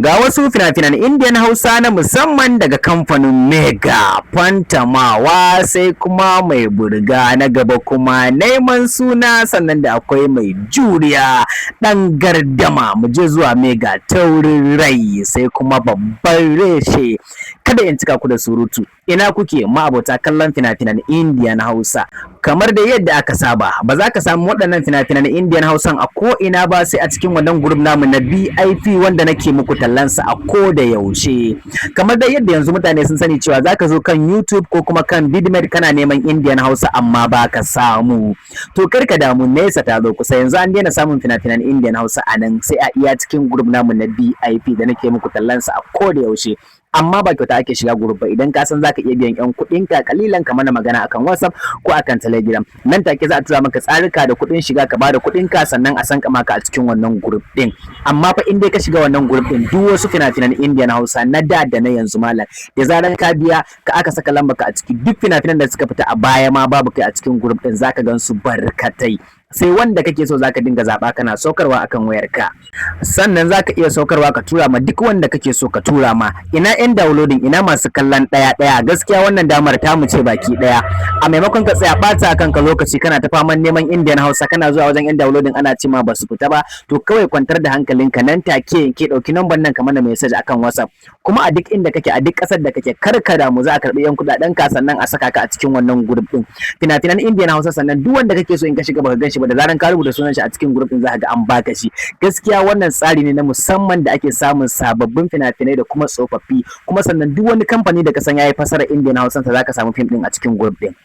Ga wasu fina-finan Indian Hausa na musamman daga kamfanin Mega Fantamawa, sai kuma Mai Burga, na gaba kuma Neman Suna, sannan da akwai Mai Juriya, Ɗan Gardama, mu je zuwa Mega Taurin Rai, sai kuma Babban Reshe. Kada in cika ku da surutu, ina kuke ma'abota kallon fina-finan Indian Hausa? Kamar da yadda aka saba, ba za ka samu waɗannan fina-finan Indian Hausan a ko ina ba sai a cikin wannan group namu na BIP wanda nake muku tallansa a ko da yaushe. Kamar da yadda yanzu mutane sun sani cewa za ka zo kan YouTube ko kuma kan Vidmate kana neman Indian Hausa amma ba ka samu. To, kar ka damu, nesa ta zo kusa. Yanzu an daina samun fina-finan Indian Hausa a nan, sai a iya cikin group namu na BIP da nake muku tallansa a ko da yaushe. Amma ba kyauta ake shiga group ba. Idan ka san zaka iya biyan yan kuɗin ka kalilan, ka mana magana akan WhatsApp ko akan Telegram. Nan take za a tura maka tsarika da kuɗin shiga, ka bada kuɗin ka, sannan a san maka a cikin wannan group din. Amma fa in dai ka shiga wannan group din, duk wasu fina-finan Indian Hausa na da da na yanzu, malam, da zaran ka biya ka aka saka lamba ka a ciki, duk fina-finan da suka fita a baya ma babu kai a cikin group din, zaka gan su barkatai. Sai wanda kake so zaka dinga zaba kana saukarwa akan wayarka. Sannan zaka iya saukarwa ka tura ma duk wanda kake so ka tura ma. Ina yan downloading? Ina masu kallon daya daya? Gaskiya wannan damar tamu ce baki daya. A maimakon ka tsaya bata kanka lokaci kana ta faman neman Indian Hausa, kana zuwa wajen yan downloading ana ce ma basu fita ba, to kawai kwantar da hankalinka, nan take ke dauki number nan ka mana message akan WhatsApp. Kuma a duk inda kake, a duk kasar da kake, kar ka damu, za a karbi yan kudaden ka, sannan a saka ka a cikin wannan group din fina-finan Indian Hausa. Sannan duk wanda kake so, in ka shiga baka gan shi ba, da zaran ka rubuta sunan shi a cikin group din, za ka ga an baka shi. Gaskiya wannan tsari ne na musamman da ake samun sababbin fina-finai da kuma tsofaffi. Kuma sannan duk wani kamfani da ka san yayi fasara Indian Hausa, sa zaka samu fim din a cikin group din.